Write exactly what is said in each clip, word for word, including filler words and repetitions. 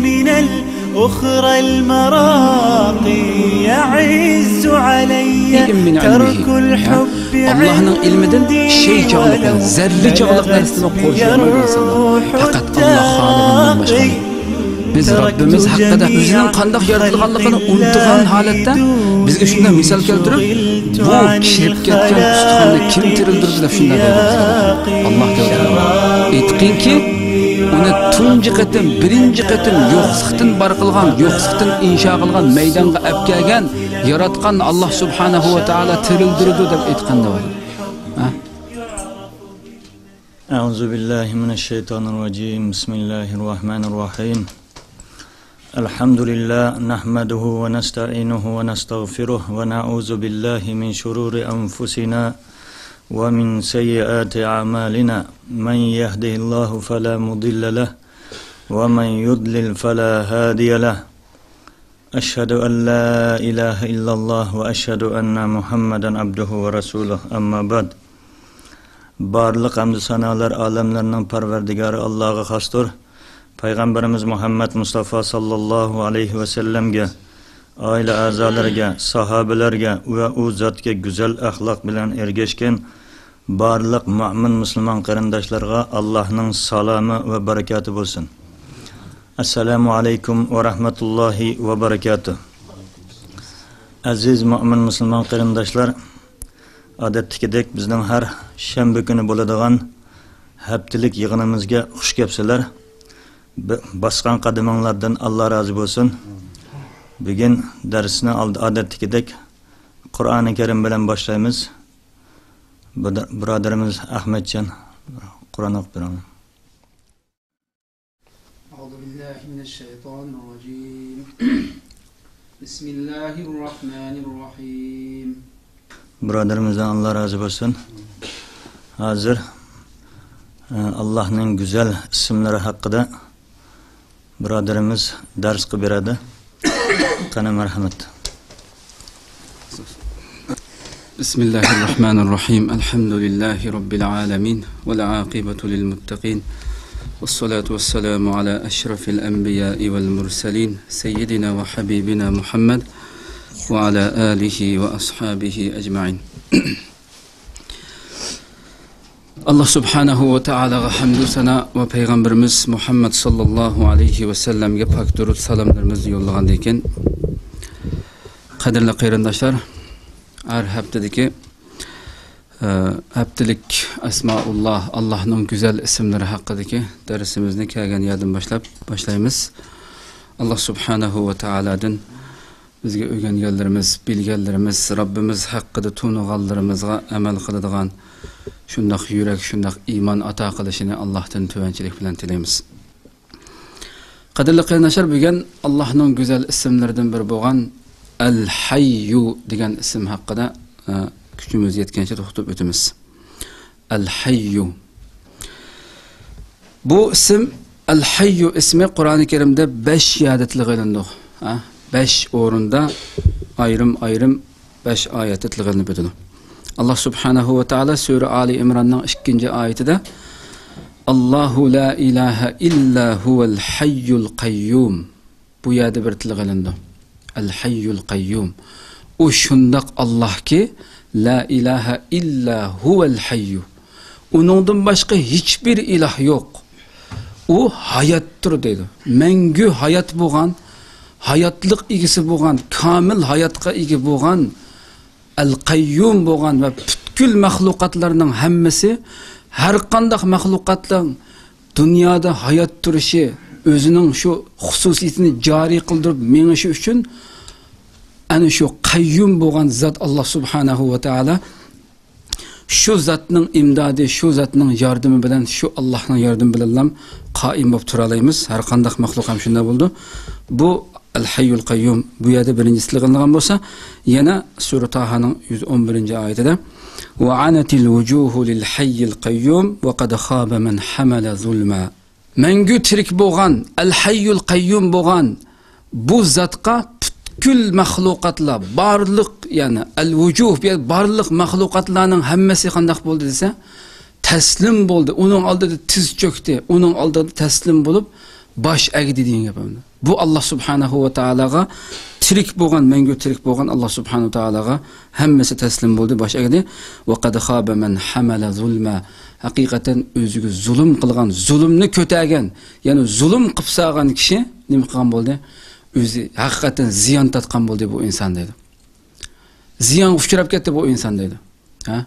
من الأخرى المراقي يعز علي ترك الحب ئاللاھنىڭ ئىلمىدىن شەي چاغلىق، زەررە چاغلىق نەرسىنى قوشۇلمايدۇ ئىنسانلار. پەقەت ئاللاھ خالىغىنىدىن باشقا. بىز رەببىمىز ھەققىدە، ئۆزىنىڭ قانداق يارىتىلغانلىقىنى ئۇنتۇغان ھالەتتە بىزگە شۇنداق مىسال كەلتۈرۈپ، بۇ چىرىپ كەتكەن ئۇستىخاننى كىم تىرىلدۈردى دەپ شۇنداق دەيدۇ بىزگە. ئاللاھ دەيدۇ. ئېيتقىنكى، ئۇنى تۇنجى قېتىم، بىرىنچى قېتىم يوقسۇلۇقتىن بار قىلغان، يوقسۇلۇقتىن ئىنشا قىلغان، مەيدانغا ئەپ كەلگەن، ياراتقان ئاللاھ سۇبھانەھۇ ۋە تائالا تىرىلدۈرىدۇ دەپ ئېيتقان دەۋاتىدۇ. ھە؟ أعوذ بالله من الشيطان الرجيم. بسم الله الرحمن الرحيم. الحمد لله، نحمده ونستعينه ونستغفره، ونعوذ بالله من شرور أنفسنا ومن سيئات أعمالنا. من يهده الله فلا مضل له، ومن يضلل فلا هادي له. أشهد أن لا إله إلا الله وأشهد أن محمدا عبده ورسوله. أما بعد. بارلىق ھەمدۇ سانالار ئالەملەرنىڭ پەرۋەردىگارى ئاللاغا خاستۇر. پەيغەمبىرىمىز مۇھەممەد مۇستافا ساللاللاھۇ ئەلەيھى ۋەسەللەمگە، ئائىلە ئەزالىرىگە، ساھابىلەرگە ۋە ئۇ زاتكە گۈزەل ئەخلاق بىلەن ئەگەشكەن بارلىق مۆمىن مۇسۇلمان قېرىنداشلارغا ئاللاھنىڭ سالامى ۋە بەرىكاتى بولسۇن. ئەسسالامۇ ئەلەيكۇم ۋە رەھمەتۇللاھى ۋە بەرىكاتۇھ. ئەزىز مۆمىن مۇسۇلمان قېرىنداشلار، ئادەتتىكىدەك بىزنىڭ ھەر شەنبە كۈنى بولىدىغان ھەپتىلىك يىغىنىمىزگە خۇش كەپسىلەر. ب-، باسقان قەدىمىڭلاردىن ئاللا رازى بولسۇن. بۈگۈن دەرسنى ئالد-، ئادەتتىكىدەك قۇرئانى كەرىم بىلەن باشلايمىز. بۇدا-، بۇرادىرىمىز ئەخمەتجان، قۇرئان ئوقۇپ بېرىڭلار. أعوذ بالله من الشيطان الرجيم. بسم الله الرحمن الرحيم. بۇرادىرىمىزدىن ئاللا رازى بولسۇن. ھازىر، ئە، ئاللاھنىڭ گۈزەل ئىسىملىرى ھەققىدە بۇرادىرىمىز دەرس قىلىپ بېرەدۇ. قېنى، مەرھەمەت. بسم الله الرحمن الرحيم. الحمد لله رب العالمين، والعاقبة للمتقين، والصلاة والسلام على أشرف الأنبياء والمرسلين، سيدنا وحبيبنا محمد، وعلى آله وأصحابه أجمعين. ئاللا سۇبھانەھۇ ۋە تائالاغا ھەمدۇ سانا ۋە پەيغەمبىرىمىز مۇھەممەد ساللاللاھۇ ئەلەيھى ۋەسەللەمگە پاك دۇرۇت سالاملىرىمىزنى يوللىغاندىن كېيىن، قەدىرلىك قېرىنداشلار، ھەر ھەپتىدىكى، ئە، ھەپتىلىك ئەسمائۇللا، ئاللانىڭ گۈزەل ئىسىملىرى ھەققىدىكى دەرسىمىزنى كەلگەن يەردىن باشلاپ باشلايمىز. ئاللا سۇبھانەھۇ ۋە تائالادىن بىزگە ئۆگەنگەنلىرىمىز، بىلگەنلىرىمىز، رەببىمىز ھەققىدە تونۇغانلىرىمىزغا ئەمەل قىلىدىغان شۇنداق يۈرەك، شۇنداق ئىمان ئاتا قىلىشىنى ئاللاھتىن تۆۋەنچىلىك بىلەن تىلەيمىز. قەدىرلىك قېرىنداشلار، بۈگۈن ئاللاھنىڭ گۈزەل ئىسىملىرىدىن بىرى بولغان ئەل ھەييۇ دېگەن ئىسىم ھەققىدە، ئە، كۈچىمىز يەتكەنچە توختىتىپ ئۆتىمىز. ئەل ھەييۇ. بۇ ئىسىم، ئەل ھەييۇ ئىسمى قۇرئانى كەرىمدە بەش يەردە تىلغا ئېلىنىدۇ. ھە؟ بەش ئورۇندا ئايرىم-ئايرىم بەش ئايەتتە تىلغا ئېلىنىپ ئۆتىدۇ. ئاللا سۇبھانەھۇ ۋە تائالا سۈرە ئالى ئىمراننىڭ ئىككىنچى ئايىتىدە، «ئاللاھۇ لا ئىلاھە ئىللا ھۇۋەل ھەييۇل قەييۇم.» بۇ يەردە بىر تىلغا ئېلىنىدۇ. ئەل ھەييۇل قەييۇم. ئۇ شۇنداق ئاللاھكى، لا ئىلاھە ئىللا ھۇۋەل ھەييۇ. ئۇنىڭدىن باشقا ھېچبىر ئىلاھ يوق. ئۇ ھاياتتۇر دەيدۇ. مەڭگۈ ھايات بولغان، ھاياتلىق ئىگىسى بولغان، كامىل ھاياتقا ئىگە بولغان، ئەل قەييۇم بولغان ۋە پۈتكۈل مەخلۇقاتلارنىڭ ھەممىسى، ھەر قانداق مەخلۇقاتنىڭ دۇنيادا ھايات تۇرۇشى، ئۆزىنىڭ شۇ خۇسۇسىيىتىنى جارى قىلدۇرۇپ مېڭىشى ئۈچۈن ئەنە شۇ قەييۇم بولغان زات ئاللا سۇبھانەھۇ ۋە تائالا. شۇ زاتنىڭ ئىمدادى، شۇ زاتنىڭ ياردىمى بىلەن، شۇ ئاللاھنىڭ ياردىمى بىلەنلا قائىم بولۇپ تۇرالايمىز. ھەر قانداق مەخلۇق ھەم شۇنداق بولىدۇ. بۇ ئەل ھەييۇل قەييۇم بۇ يەردە بىرىنچى تىلغا ئېلىنغان بولسا، يەنە سۈرە تاھانىڭ يۈز ئون بىرىنچى ئايىتىدە، «ۋە ئانەتىل ۋۇجۇھۇ لىل ھەييىل قەييۇم ۋە قەد خابە مەن ھەمەلە زۇلما.» مەڭگۈ تىرىك بولغان، ئەل ھەييۇل قەييۇم بولغان بۇ زاتقا پۈتكۈل مەخلۇقاتلار، بارلىق، يەنى ئەل ۋۇجۇھ، بارلىق مەخلۇقاتلارنىڭ ھەممىسى قانداق بولدى دېسە، تەسلىم بولدى. ئۇنىڭ ئالدىدا تىز چۆكتى. ئۇنىڭ ئالدىدا تەسلىم بولۇپ، باش ئەگدى دېگەن گەپ ئەمدى. بۇ ئاللا سۇبھانەھۇ ۋە تائالاغا تىرىك بولغان، مەڭگۈ تىرىك بولغان ئاللا سۇبھانەھۇ ۋە تائالاغا ھەممىسى تەسلىم بولدى، باش ئەگدى. ۋە قەد خابە مەن ھەمەلە زۇلمە. ھەقىقەتەن ئۆزىگە زۇلۇم قىلغان، زۇلۇمنى كۆتەرگەن، يەنى زۇلۇم قىلىپ سالغان كىشى نېمە قىلغان بولدى؟ ئۆزى ھەقىقەتەن زىيان تارتقان بولدى بۇ ئىنسان دەيدۇ. زىيانغا ئۇچراپ كەتتى بۇ ئىنسان دەيدۇ. ھە؟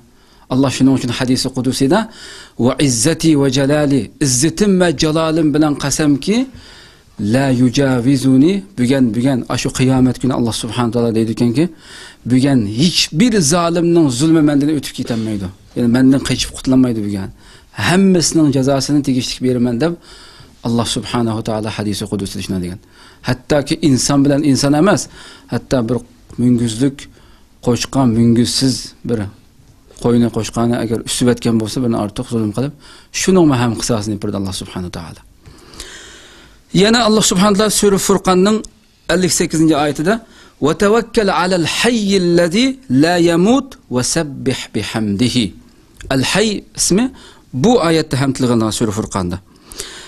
ئاللا شۇنىڭ ئۈچۈن ھەدىسى قۇدۇسىدا، ۋە ئىززەتى ۋە جالالى، ئىززىتىم ۋە جالالىم بىلەن قەسەمكى، لا يۇجاۋىزۇنى، بۈگۈن، بۈگۈن، ئاشۇ قىيامەت كۈنى ئاللا سۇبھانەھۇ ۋە تائالا دەيدىكەنكى، بۈگۈن ھېچبىر زالىمنىڭ زۇلمى مەندىن ئۆتۈپ كېتەلمەيدۇ. يەنى مەندىن قېچىپ قۇتۇلالمايدۇ بۈگۈن. ھەممىسىنىڭ جازاسىنى تېگىشلىك بېرىمەن دەپ، ئاللا سۇبھانەھۇ ۋە تائالا ھەدىسى قۇدۇسىدا شۇنداق دېگەن. ھەتتاكى ئىنسان بىلەن ئىنسان ئەمەس، ھەتتا بىر مۈڭگۈزلۈك قوچقان، مۈڭگۈزسىز بىر قوينى، قوچقاننى ئەگەر ئۈسۈۋەتكەن بولسا، بىرنى ئارتۇق زۇلۇم قىلىپ، شۇنىڭمۇ ھەم قىساسىنى بېرىدۇ ئاللا سۇبھانەھۇ ۋە تائالا. يەنە ئاللا سۇبھانەھۇ ۋە تائالا سۈرە فۇرقاننىڭ ئەللىك سەككىزىنچى ئايىتىدە، ۋە تەۋەككەل ئەلەل ھەييىللەزى لا يەمۇت ۋە سەببىھ بىھەمدىھى. ئەل ھەي ئىسمى بۇ ئايەتتە ھەم تىلغا ئېلىنغان سۈرە فۇرقاندا.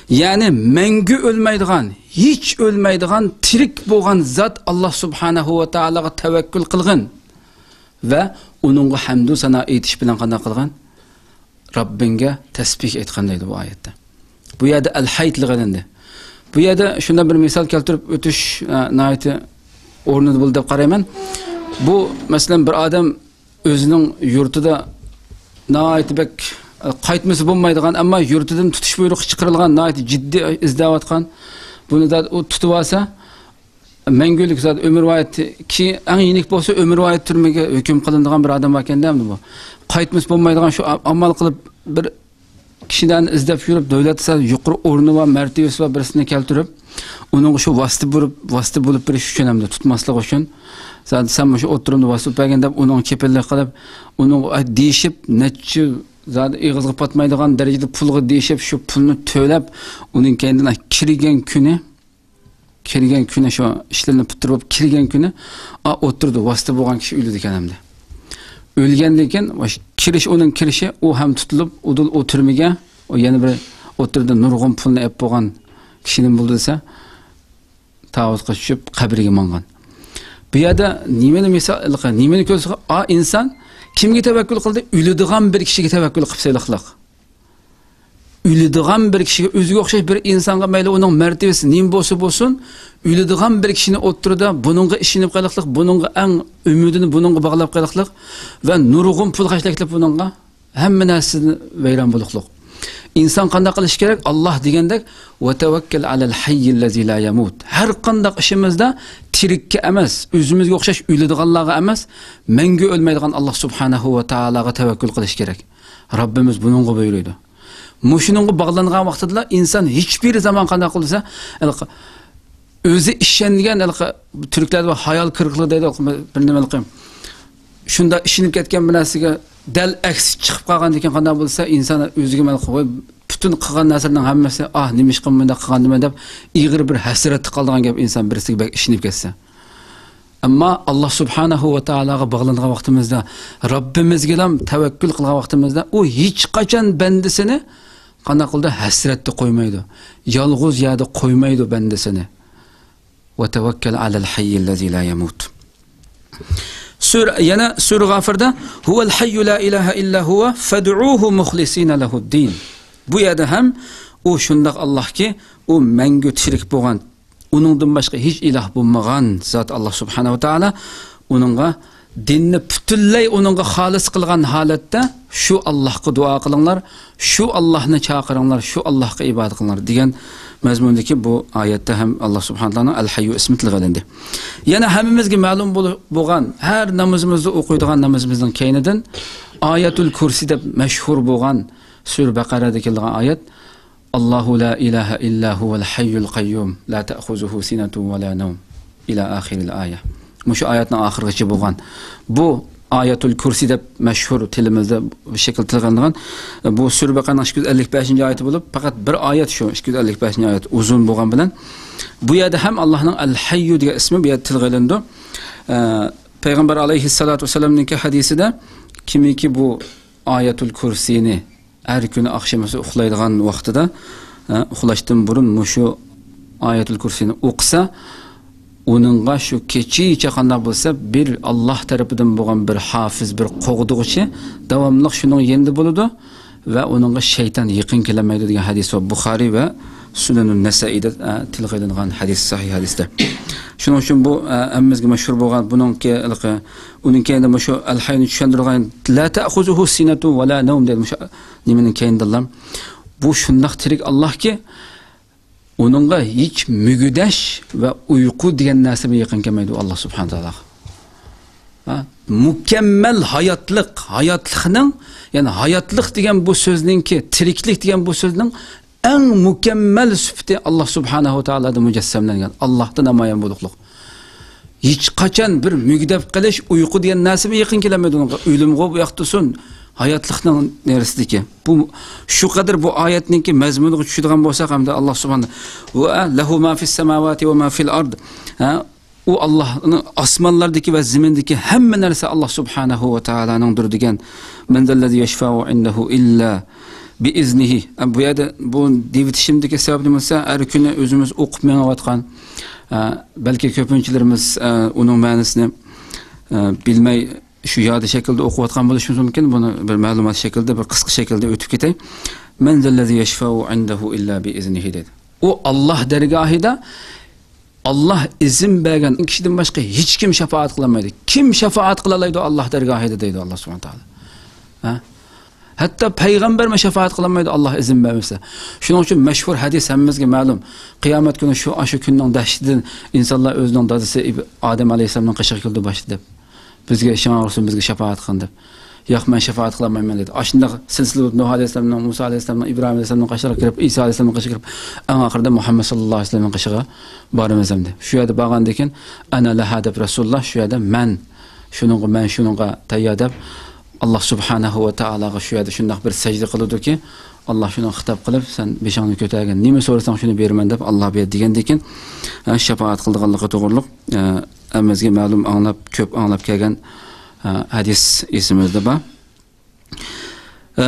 يەنى مەڭگۈ ئۆلمەيدىغان، ھېچ ئۆلمەيدىغان، تىرىك بولغان زات ئاللا سۇبھانەھۇ ۋە تائالاغا تەۋەككۈل قىلغىن ۋە ئۇنىڭغا ھەمدۇ سانا ئېيتىش بىلەن قانداق قىلغىن؟ رەببىڭگە تەسبىھ ئېيتقىن دەيدۇ بۇ ئايەتتە. بۇ يەردە ئەل ھەي تىلغا ئېلىندى. بۇ يەردە شۇنداق بىر مىسال كەلتۈرۈپ ئۆتۈش، ئە، ناھايىتى ئورنىدا بولدى دەپ قارايمەن. بۇ، مەسىلەن، بىر ئادەم ئۆزىنىڭ يۇرتىدا ناھايىتى بەك، ئە، قايتمىسا بولمايدىغان، ئەمما يۇرتىدىن تۇتۇش بۇيرۇقى چىقىرىلغان، ناھايىتى جىددىي ئىزدەۋاتقان، بۇنى دا ئۇ تۇتۇۋالسا، مەڭگۈلۈك زادى ئۆمۈرۋايەت، كېيىن ئەڭ يېنىك بولسا ئۆمۈرۋايەت تۈرمىگە ھۆكۈم قىلىنىدىغان بىر ئادەم باركەن-دە، ئەمدى بۇ. قايتمىسا بولمايدىغان شۇ ئامال قىلىپ بىر كىشىلەرنى ئىزدەپ يۈرۈپ، دۆلەتتە سەل يۇقىرى ئورنى بار، مەرتىۋىسى بار بىرسىنى كەلتۈرۈپ، ئۇنىڭغا شۇ ۋاسىتە بولۇپ، ۋاسىتە بولۇپ بېرىش ئۈچۈن ھەمدە تۇتماسلىق ئۈچۈن، سەن، سەن مۇشۇ ئوتتۇرىمدا ۋاسىتە بولۇپ بەرگىن دەپ، ئۇنىڭغا كېپىللىك قىلىپ، ئۇنىڭغا دېيىشىپ، نەچچە زادى ئېغىزغا پاتمايدىغان دەرىجىدە پۇلغا دېيىشىپ، شۇ پۇلنى تۆلەپ، ئۇنىڭ كەينىدىن كىرگەن كۈنى، كىرگەن كۈنى، شۇ ئىشلىرىنى پۈتتۈرۈپ بولۇپ كىرگەن كۈنى، ئا، ئوتتۇرىدا ۋاسىتە بولغان كىشى ئۆلىدىكەن ئەمدى. ئۆلگەندىن كېيىن، كىرىش، ئۇنىڭ كىرىشى، ئۇ ھەم تۇتۇلۇپ، ئۇدۇل ئۇ تۈرمىگە، ئۇ يەنە بىر ئوتتۇرىدا نۇرغۇن پۇلنى ئېلىپ بولغان كىشىنى بولدى دېسە، تاۋۇتقا چۈشۈپ، قەبرىگە ماڭغان. بۇ يەردە نېمىنى مىسال، نېمىنى كۆرسىتىدۇ؟ ئا، ئىنسان كىمگە تەۋەككۈل قىلدى؟ ئۆلىدىغان بىر كىشىگە تەۋەككۈل قىلىپ سېلىقلىق. ئۆلىدىغان بىر كىشىگە، ئۆزىگە ئوخشاش بىر ئىنسانغا، مەيلى ئۇنىڭ مەرتىۋىسى نېمە بولسا بولسۇن، ئۆلىدىغان بىر كىشىنى ئوتتۇرىدا بۇنىڭغا ئىشىنىپ قېلىقلىق، بۇنىڭغا ئەڭ ئۈمىدىنى بۇنىڭغا باغلاپ قېلىقلىق ۋە نۇرغۇن پۇل خەجلەكلىپ بۇنىڭغا ھەممە نەرسىدىن ۋەيران بولۇقلۇق. ئىنسان قانداق قىلىشى كېرەك؟ ئاللا دېگەندەك، ۋە تەۋەككەل ئەلەل ھەييىللەزى لا يەمۇت. ھەر قانداق ئىشىمىزدا تىرىككە ئەمەس، ئۆزىمىزگە ئوخشاش ئۆلىدىغانلارغا ئەمەس، مەڭگۈ ئۆلمەيدىغان ئاللا سۇبھانەھۇ ۋە تائالاغا تەۋەككۈل قىلىش كېرەك. رەببىمىز بۇنىڭغا بۇيرۇيدۇ. مۇشۇنىڭغا باغلانغان ۋاقتىدىلا ئىنسان ھېچبىر زامان قانداق قىلسا، ھېلىقى ئۆزى ئىشەنگەن، ھېلىقى تۈركلەردە بار ھايال قىرىقلىق دەيدۇ، بىر نېمە ھېلىقى شۇنداق ئىشىنىپ كەتكەن بىر نەرسىگە دەل ئەكسى چىقىپ قالغاندىكىن قانداق بولسا، ئىنسان ئۆزىگە مەن قوي، پۈتۈن قىلغان نەرسىلەرنىڭ ھەممىسى، ئاھ، نېمە ئىش قىلىمەن، مۇنداق قىلغاندىمەن دەپ ئېغىر بىر ھەسرەتتە قالىدىغان گەپ، ئىنسان بىرسىگە بەك ئىشىنىپ كەتسە. ئەمما ئاللا سۇبھانەھۇ ۋە تائالاغا باغلانغان ۋاقتىمىزدا، رەببىمىزگىلا تەۋەككۈل قىلغان ۋاقتىمىزدا، ئۇ ھېچقاچان بەندىسىنى قانداق قىلىدۇ؟ ھەسرەتتە قويمايدۇ. يالغۇز يەردە قويمايدۇ بەندىسىنى. ۋە تەۋەككەل ئەلەل ھەييىللەزى لا يەمۇت. سۈر-، يەنە سۈرە غافىردا، ھۇۋەل ھەييۇ لا ئىلاھە ئىللا ھۇۋە فەدئۇھۇ مۇخلىسىنە لەھۇددىن. بۇ يەردە ھەم ئۇ شۇنداق ئاللاھكى، ئۇ مەڭگۈ تىرىك بولغان، ئۇنىڭدىن باشقا ھېچ ئىلاھ بولمىغان زات ئاللا سۇبھانەھۇ ۋە تائالا، ئۇنىڭغا دىننى پۈتۈنلەي ئۇنىڭغا خالىس قىلغان ھالەتتە شۇ ئاللاھقا دۇئا قىلىڭلار، شۇ ئاللاھنى چاقىرىڭلار، شۇ ئاللاھقا ئىبادەت قىلىڭلار دېگەن مەزمۇندىكى بۇ ئايەتتە ھەم ئاللا سۇبھانەھۇ ۋە تائالانىڭ ئەل ھەييۇ ئىسمى تىلغا ئېلىندى. يەنە ھەممىمىزگە مەلۇم بول-، بولغان، ھەر نامىزىمىزدا ئوقۇيدىغان نامىزىمىزنىڭ كەينىدىن ئايەتۇل كۇرسى دەپ مەشھۇر بولغان سۈرە بەقەرەدە كېلىدىغان ئايەت، ئاللاھۇ لا ئىلاھە ئىللا ھۇۋەل ھەييۇل قەييۇم، لا تەخۇزۇھۇ سىنەتۇ ۋە لا نەۋم، ئىلە ئاخىرىل ئايە. مۇشۇ ئايەتنىڭ ئاخىرىغىچە بولغان. بۇ ئايەتۇل كۇرسى دەپ مەشھۇر تىلىمىزدا بۇ شەكىل تىلغا ئېلىنغان. بۇ سۈرە بەقەرەنىڭ ئىككى يۈز ئەللىك بەشىنچى ئايىتى بولۇپ، پەقەت بىر ئايەت شۇ، ئىككى يۈز ئەللىك بەشىنچى ئايەت ئۇزۇن بولغان بىلەن. بۇ يەردە ھەم ئاللاھنىڭ ئەل ھەييۇ دېگەن ئىسمى بۇ يەردە تىلغا ئېلىنىدۇ. ئە، پەيغەمبەر ئەلەيھىسسالاتۇ ۋەسسالامنىڭكى ھەدىسىدە، كىمكى بۇ ئايەتۇل كۇرسىنى ھەر كۈنى ئاخشىمىسى ئۇخلايدىغان ۋاقتىدا، ئە، ئۇخلاشتىن بۇرۇن مۇشۇ ئايەتۇل كۇرسىنى ئوقۇسا، ئۇنىڭغا شۇ كېچىچە قانداق بولسا، بىر ئاللاھ تەرىپىدىن بولغان بىر ھافىز، بىر قوغدىغۇچى داۋاملىق شۇنىڭ يېنىدا بولىدۇ ۋە ئۇنىڭغا شەيتان يېقىن كېلەلمەيدۇ دېگەن ھەدىس بار. بۇخارىي ۋە سۇنەنۇن نەسائىيدا، ئە، تىلغا ئېلىنغان ھەدىس، سەھىھ ھەدىستە. شۇنىڭ ئۈچۈن بۇ، ئە، ھەممىمىزگە مەشھۇر بولغان بۇنىڭكى ھېلىقى، ئۇنىڭ كەينىدە مۇشۇ ئەل ھەينى چۈشەندۈرگەن، لا تەخۇزۇھۇ سىنەتۇ ۋە لا نەۋم دەيدۇ. مۇشۇ نېمىنىڭ كەينىدىلا، بۇ شۇنداق تىرىك ئاللاھكى، ئۇنىڭغا ھېچ مۈگدەش ۋە ئۇيقۇ دېگەن نەرسە بىلەن يېقىن كەلمەيدۇ ئاللاھ سۇبھانەھۇ ۋە تائالاغا. ھە؟ مۇكەممەل ھاياتلىق، ھاياتلىقنىڭ، يەنى ھاياتلىق دېگەن بۇ سۆزنىڭكى، تىرىكلىك دېگەن بۇ سۆزنىڭ ئەڭ مۇكەممەل سۈپىتى ئاللاھ سۇبھانەھۇ ۋە تائالادا مۇجەسسەملەنگەن، ئاللاھتا نامايان بولۇقلۇق. ھېچقاچان بىر مۈگدەپ قېلىش، ئۇيقۇ دېگەن نەرسە بىلەن يېقىن كېلەلمەيدۇ ئۇنىڭغا. ئۆلۈمغۇ بۇ ياقتا تۇرسۇن، ھاياتلىقنىڭ نېرىسىدىكى. بۇ، شۇ قەدەر بۇ ئايەتنىڭكى مەزمۇنىغا چۈشىدىغان بولساق، ھەمدە ئاللاھ سۇبھانەھۇ ۋە، لەھۇ ما فىس سەماۋاتى ۋە ما فىل ئارد. ھە؟ ئۇ ئاللاھنىڭ ئاسمانلاردىكى ۋە زېمىندىكى ھەممە نەرسە ئاللاھ سۇبھانەھۇ ۋە تائالانىڭدۇر دېگەن. مەن زەللەزى يەشفەئۇ ئىندەھۇ ئىللا بىئىزنىھى. بۇ يەردە بۇ دېۋىتىشىمدىكى سەۋەب نېمە دېسە، ھەر كۈنى ئۆزىمىز ئوقۇپ مېڭىۋاتقان، ئە، بەلكى كۆپىنچىلىرىمىز، ئە، ئۇنىڭ مەنىسىنى، ئە، بىلمەي، شۇ يادى شەكىلدە ئوقۇۋاتقان بولۇشىمىز مۇمكىن. بۇنى بىر مەلۇمات شەكلىدە، بىر قىسقا شەكىلدە ئۆتۈپ كېتەي. مەن زەللەزى يەشفەئۇ ئىندەھۇ ئىللا بىئىزنىھى دېدى. ئۇ ئاللاھ دەرگاھىدا ئاللاھ ئىزىن بەرگەن كىشىدىن باشقا ھېچكىم شاپائەت قىلالمايدۇ. كىم شاپائەت قىلالايدۇ ئاللاھ دەرگاھىدا دەيدۇ ئاللاھ سۇبھانەھۇ ۋە تائالا. ھە؟ ھەتتا پەيغەمبەرمۇ شاپائەت قىلالمايدۇ ئاللاھ ئىزىن بەرمىسە. شۇنىڭ ئۈچۈن مەشھۇر ھەدىس ھەممىمىزگە مەلۇم. قىيامەت كۈنى شۇ، ئاشۇ كۈننىڭ دەھشىتىدىن ئىنسانلار ئۆزىنىڭ دادىسى ئىب-، ئادەم ئەلەيھىسسالامنىڭ قېشىغا كېلىدۇ باشتا دەپ. بىزگە ئىشىڭ ئاغرىسۇن، بىزگە شاپائەت قىلغىن دەپ. ياق، مەن شاپائەت قىلالمايمەن دەيدۇ. ئاشۇنداق سىلسىلە بولۇپ نۇھ ئەلەيھىسسالامنىڭ، مۇسا ئەلەيھىسسالامنىڭ، ئىبراھىم ئەلەيھىسسالامنىڭ قېشىغا كىرىپ، ئىسا ئەلەيھىسسالامنىڭ قېشىغا كىرىپ، ئەڭ ئاخىرىدا مۇھەممەد ساللاللاھۇ ئەلەيھى ۋەسەللەمنىڭ قېشىغا بارىمىز ئەمدى. شۇ يەردە بارغاندىن كېيىن، ئەنە لەھا دەپ رەسۇلۇللاھ شۇ يەردە مەن شۇنىڭغا، مەن شۇنىڭغا تەييار دەپ، ئاللاھ سۇبھانەھۇ ۋە تائالاغا شۇ يەردە شۇنداق بىر سەجدە قىلىدۇكى، ئاللاھ شۇنىڭغا خىتاب قىلىپ، سەن بېشىڭنى كۆتەرگىن، نېمە سورىساڭ شۇنى بېرىمەن دەپ ئاللاھ بەر دېگەندىن كېيىن، ھە، شاپائەت قىلىدىغانلىقى توغرۇلۇق، ئە، ھەممىمىزگە مەلۇم، ئاڭلاپ، كۆپ ئاڭلاپ كەلگەن، ئە، ھەدىس ئېسىمىزدە بار. ئە،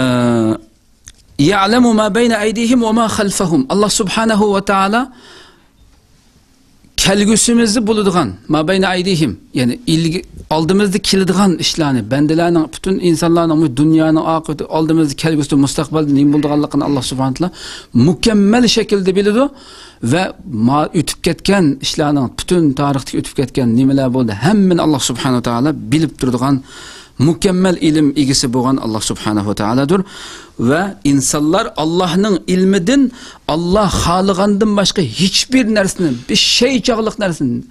يەئلەمۇ ما بەينە ئەيدىھىم ۋە ما خەلفەھۇم. ئاللاھ سۇبھانەھۇ ۋە تائالا كەلگۈسىمىزدە بولىدىغان، ما بەينە ئەيدىھىم، يەنى ئىلگە-، ئالدىمىزدا كېلىدىغان ئىشلارنى، بەندىلەرنىڭ، پۈتۈن ئىنسانلارنىڭ، بۇ دۇنيانىڭ ئاقىۋىتى، ئالدىمىزدا كەلگۈسىدە، مۇستەقبەلدە نېمە بولىدىغانلىقىنى ئاللاھ سۇبھانەھۇ ۋە تائالا مۇكەممەل شەكىلدە بىلىدۇ. ۋە ما ئۆتۈپ كەتكەن ئىشلارنىڭ، پۈتۈن تارىختىكى ئۆتۈپ كەتكەن نېمىلەر بولدى، ھەممىنى ئاللاھ سۇبھانەھۇ ۋە تائالا بىلىپ تۇرىدىغان مۇكەممەل ئىلىم ئىگىسى بولغان ئاللاھ سۇبھانەھۇ ۋە تائالادۇر. ۋە ئىنسانلار ئاللاھنىڭ ئىلمىدىن، ئاللاھ خالىغاندىن باشقا ھېچبىر نەرسىنى، بىر شەي چاغلىق نەرسىنى،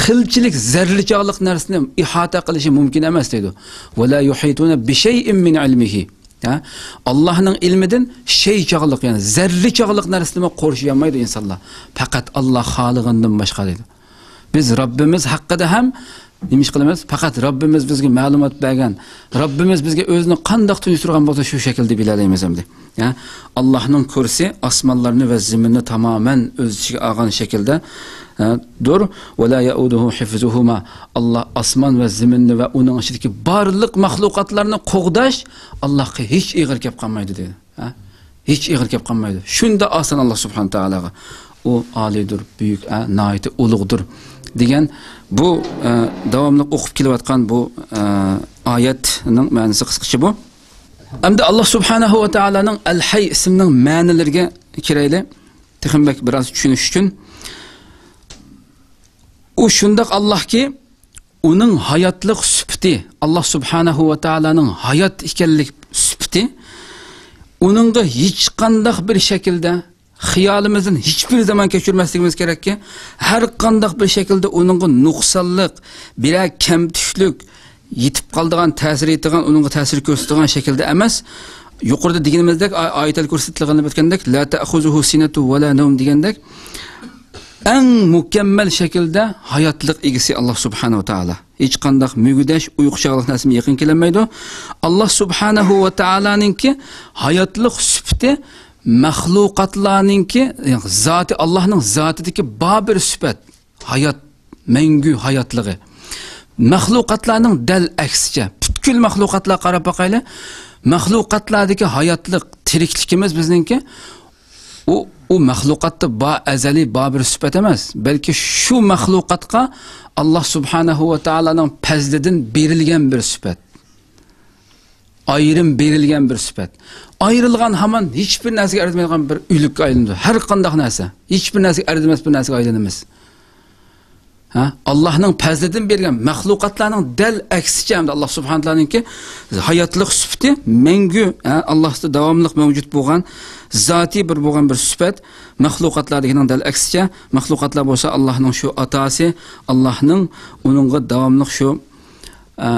قىلچىلىك زەررە چاغلىق نەرسىنى ئىھاتە قىلىشى مۇمكىن ئەمەس دەيدۇ. ۋە لا يۇھىتۇنە بىشەيئىن مىن ئىلمىھى. ھە؟ ئاللاھنىڭ ئىلمىدىن شەي چاغلىق، يەنى زەررە چاغلىق نەرسىنىمۇ قورشىيالمايدۇ ئىنسانلار. پەقەت ئاللاھ خالىغىنىدىن باشقا دەيدۇ. بىز رەببىمىز ھەققىدە ھەم نېمە ئىش قىلىمىز؟ پەقەت رەببىمىز بىزگە مەلۇمات بەرگەن، رەببىمىز بىزگە ئۆزىنى قانداق تونۇشتۇرغان بولسا، شۇ شەكىلدە بىلەلەيمىز ئەمدى. يا، ئاللاھنىڭ كۇرسى ئاسمانلارنى ۋە زېمىننى تامامەن ئۆز ئىچىگە ئالغان شەكىلدە، ھە، دۇر. ۋە لا يەئۇدۇھۇ ھىفزۇھۇما. ئاللاھ ئاسمان ۋە زېمىننى ۋە ئۇنىڭ ئىچىدىكى بارلىق مەخلۇقاتلارنى قوغداش ئاللاھقا ھېچ ئېغىر كەپ قالمايدۇ دېدى. ھە؟ ھېچ ئېغىر كەپ قالمايدۇ. شۇنداق ئاسان ئاللاھ سۇبھانەھۇ تائالاغا. ئۇ ئالىيدۇر، بۈيۈك، ئە، ناھايىتى ئۇلۇغدۇر دېگەن بۇ، ئە، داۋاملىق ئوقۇپ كېلىۋاتقان بۇ، ئە، ئايەتنىڭ مەنىسى قىسقىچە بۇ. ئەمدى ئاللاھ سۇبھانەھۇ ۋە تائالانىڭ ئەل ھەي ئىسمىنىڭ مەنىلىرىگە كىرەيلى. تېخىمۇ بەك بىراز چۈشىنىش ئۈچۈن. ئۇ شۇنداق ئاللاھكى، ئۇنىڭ ھاياتلىق سۈپىتى، ئاللاھ سۇبھانەھۇ ۋە تائالانىڭ ھايات ئىكەنلىك سۈپىتى، ئۇنىڭغا ھېچقانداق بىر شەكىلدە خىيالىمىزدىن ھېچبىر زامان كەچۈرمەسلىكىمىز كېرەككى، ھەر قانداق بىر شەكىلدە ئۇنىڭغا نۇقسانلىق، بىرەر كەمتۈكلۈك، يېتىپ قالىدىغان، تەسىر يېتىدىغان، ئۇنىڭغا تەسىر كۆرسىتىدىغان شەكىلدە ئەمەس. يۇقىرىدا دېگىنىمىزدەك، ئا-، ئايەتەل كۇرسى تىلغا ئېلىنىپ ئۆتكەندەك، لا تەخۇزۇھۇ سىنەتۇ ۋە لا نەۋم دېگەندەك، ئەڭ مۇكەممەل شەكىلدە ھاياتلىق ئىگىسى ئاللاھ سۇبھانەھۇ ۋە تائالا. ھېچقانداق مۈگدەش، ئۇيقۇ چاغلىق نەرسىمۇ يېقىن كېلەلمەيدۇ. ئاللاھ سۇبھانەھۇ ۋە تائالانىڭكى ھاياتلىق سۈپىتى مەخلۇقاتلارنىڭكى، يەنى زاتى، ئاللاھنىڭ زاتىدىكى بار بىر سۈپەت. ھايات، مەڭگۈ ھاياتلىقى. مەخلۇقاتلارنىڭ دەل ئەكسىچە، پۈتكۈل مەخلۇقاتلارغا قاراپ باقايلى. مەخلۇقاتلاردىكى ھاياتلىق، تىرىكلىكىمىز بىزنىڭكى ئۇ، ئۇ مەخلۇقاتتا بار، ئەزەلىي بار بىر سۈپەت ئەمەس، بەلكى شۇ مەخلۇقاتقا ئاللا سۇبھانەھۇ ۋە تائالانىڭ پەزلىدىن بېرىلگەن بىر سۈپەت. ئايرىم بېرىلگەن بىر سۈپەت. ئايرىلغان ھامان ھېچبىر نەرسىگە ئەرزىمەيدىغان بىر ئۆلۈككە ئايلىنىدۇ. ھەر قانداق نەرسە، ھېچبىر نەرسىگە ئەرزىمەس بىر نەرسىگە ئايلىنىمىز. ھە؟ ئاللانىڭ پەزلىدىن بەرگەن مەخلۇقاتلارنىڭ دەل ئەكسىچە، ھەمدە ئاللا سۇبھانەھۇ ۋە تائالانىڭكى ھاياتلىق سۈپىتى مەڭگۈ، ھە، ئاللاسىدا داۋاملىق مەۋجۇت بولغان، زاتىي بىر بولغان بىر سۈپەت. مەخلۇقاتلاردىكىنىڭ دەل ئەكسىچە، مەخلۇقاتلار بولسا ئاللانىڭ شۇ ئاتاسى، ئاللانىڭ ئۇنىڭغا داۋاملىق شۇ، ھە،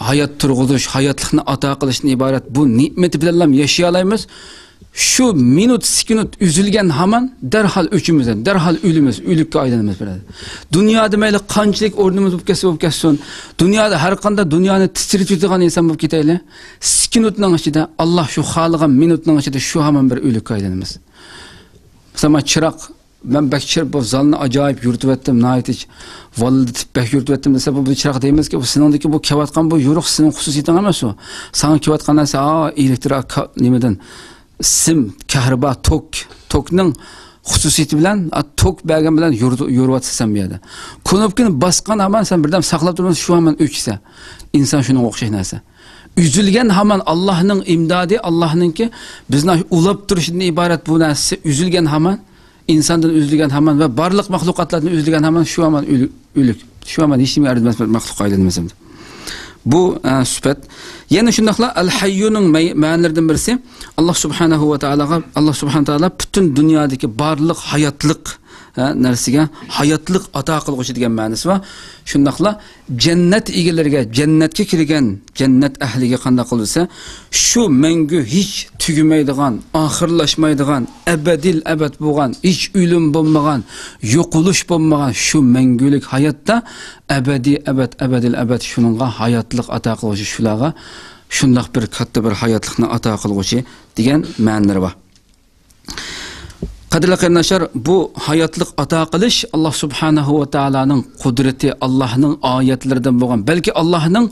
ھايات تۇرغۇزۇش، ھاياتلىقنى ئاتا قىلىشتىن ئىبارەت بۇ نېمىتى بىلەنلا ياشىيالايمىز. شۇ مىنۇت، سېكۇنت ئۈزۈلگەن ھامان دەرھال ئۆچىمىز، دەرھال ئۆلىمىز، ئۆلۈككە ئايلىنىمىز بىلەن. دۇنيادا مەيلى قانچىلىك ئورنىمىز بولۇپ كەتسە بولۇپ كەتسۇن، دۇنيادا ھەر قانداق دۇنيانى تىترىتىۋېتىدىغان ئىنسان بولۇپ كېتەيلى، سېكۇنتنىڭ ئىچىدە، ئاللا شۇ خالىغان مىنۇتنىڭ ئىچىدە شۇ ھامان بىر ئۆلۈككە ئايلىنىمىز. مىسال، مانا چىراغ، مەن بەك چىر-، بۇ زالنى ئاجايىپ يورۇتۇۋەتتىم، ناھايىتى ۋاللىدىتىپ بەك يورۇتۇۋەتتىم دېسە، بۇ، بۇ چىراغ دەيمىزكى، بۇ سېنىڭدىكى بۇ كېلىۋاتقان بۇ يورۇق سېنىڭ خۇسۇسىيىتىڭ ئەمەس ئۇ. ساڭا كېلىۋاتقان نەرسە، ھا، ئېلېكتر، ھا، كا-، نېمىدىن، سىم، كەھرىبا، توك، توكنىڭ خۇسۇسىيىتى بىلەن، ھا، توك بەرگەن بىلەن يورۇ-، يورۇۋاتىسەن بۇ يەردە. كۇنۇپكىنى باسقان ھامان سەن بىردەم ساقلاپ تۇرمىساڭ، شۇ ھامان ئۆچىسەن. ئىنسان شۇنىڭغا ئوخشاش نەرسە. ئۈزۈلگەن ھامان ئاللانىڭ ئىمدادى، ئاللانىڭكى بىزنى ئۇلاپ تۇرۇشىدىن ئىبارەت بۇ نەرسىسى ئۈزۈلگەن ھامان. ئىنساندىن ئۈزۈلگەن ھامان ۋە بارلىق مەخلۇقاتلاردىن ئۈزۈلگەن ھامان شۇ ھامان ئۆلۈك، ئۆلۈك. شۇ ھامان ھېچنېمە ئەرزىمەس بىر مەخلۇققا ئايلىنىمىز ئەمدى. بۇ، ئە، سۈپەت. يەنە شۇنداقلا ئەل-ھەييۇنىڭ مەي-، مەنىلىرىدىن بىرسى، ئاللا سۇبھانەھۇ ۋە تائالاغا، ئاللا سۇبھانەھۇ ۋە تائالا پۈتۈن دۇنيادىكى بارلىق ھاياتلىق، ھە، نەرسىگە ھاياتلىق ئاتا قىلغۇچى دېگەن مەنىسى بار. شۇنداقلا جەننەت ئىگىلىرىگە، جەننەتكە كىرگەن جەننەت ئەھلىگە قانداق قىلىدۇ دېسە، شۇ مەڭگۈ ھېچ تۈگىمەيدىغان، ئاخىرلاشمايدىغان، ئەبەدىل ئەبەد بولغان، ھېچ ئۆلۈم بولمىغان، يوقىلىش بولمىغان شۇ مەڭگۈلۈك ھاياتتا ئەبەدىي ئەبەد، ئەبەدىل ئەبەد شۇنىڭغا ھاياتلىق ئاتا قىلغۇچى، شۇلارغا شۇنداق بىر كاتتا بىر ھاياتلىقنى ئاتا قىلغۇچى دېگەن مەنىلىرى بار. قەدىرلىك قېرىنداشلار، بۇ ھاياتلىق ئاتا قىلىش ئاللا سۇبھانەھۇ ۋە تائالانىڭ قۇدرىتى، ئاللانىڭ ئايەتلىرىدىن بولغان، بەلكى ئاللانىڭ